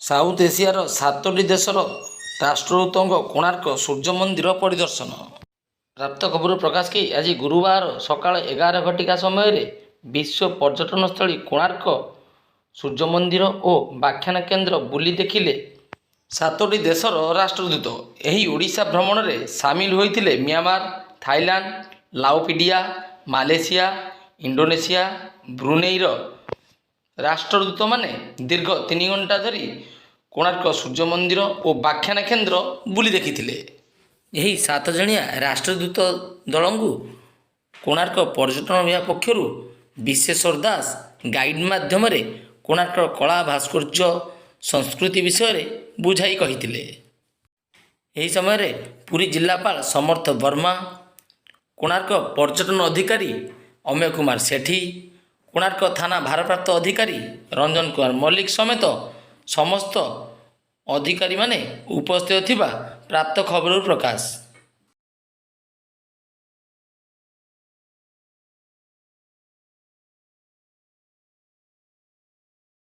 South ଏସିଆର ସାତୋଟି ଦେଶର ରାଷ୍ଟ୍ରଦୂତଙ୍କ କୋଣାର୍କ ସୂର୍ଯ୍ୟ ମନ୍ଦିର ପରିଦର୍ଶନ। ପ୍ରାପ୍ତ ଖବରରୁ ପ୍ରକାଶ କି, ଆଜି ଗୁରୁବାର ସକାଳ 11 ଘଟିକା ସମୟରେ ବିଶ୍ୱ ପର୍ଯ୍ୟଟନସ୍ଥଳୀ କୋଣାର୍କ ସୂର୍ଯ୍ୟ ମନ୍ଦିର ଓ ବ୍ୟାଖ୍ୟାନ କେନ୍ଦ୍ର ବୁଲି ଦେଖିଲେ ସାତୋଟି ଦେଶର ରାଷ୍ଟ୍ରଦୂତ। ଏହି ଓଡ଼ିଶା ଭ୍ରମଣରେ ସାମିଲ ହୋଇଥିଲେ ମିଆଁମାର, ଥାଇଲାଣ୍ଡ, ଲାଓପିଡିଆ, ମାଲେସିଆ, ଇଣ୍ଡୋନେସିଆ, ବ୍ରୁନେଇର ରାଷ୍ଟ୍ରଦୂତମାନେ ଦୀର୍ଘ 3 ଘଣ୍ଟା ଧରି କୋଣାର୍କ ସୂର୍ଯ୍ୟ ମନ୍ଦିର ଓ ବ୍ୟାଖ୍ୟାନ କେନ୍ଦ୍ର ବୁଲି ଦେଖିଥିଲେ। ଏହି ସାତ ଜଣିଆ ରାଷ୍ଟ୍ରଦୂତ ଦଳଙ୍କୁ କୋଣାର୍କ ପର୍ଯ୍ୟଟନ ବିଭାଗ ପକ୍ଷରୁ ବିଶ୍ୱେଶ୍ୱର ଦାସ ଗାଇଡ୍ ମାଧ୍ୟମରେ କୋଣାର୍କର କଳା, ଭାସ୍କର୍ଯ୍ୟ, ସଂସ୍କୃତି ବିଷୟରେ ବୁଝାଇ କହିଥିଲେ। ଏହି ସମୟରେ ପୁରୀ ଜିଲ୍ଲାପାଳ ସମର୍ଥ ବର୍ମା, କୋଣାର୍କ ପର୍ଯ୍ୟଟନ ଅଧିକାରୀ ଅମୟ କୁମାର ସେଠୀ, କୋଣାର୍କ ଥାନା ଭାରପ୍ରାପ୍ତ ଅଧିକାରୀ ରଞ୍ଜନ କୁମାର ମଲ୍ଲିକ ସମେତ ସମସ୍ତ ଅଧିକାରୀମାନେ ଉପସ୍ଥିତ ଥିବା ପ୍ରାପ୍ତ ଖବରରୁ ପ୍ରକାଶ।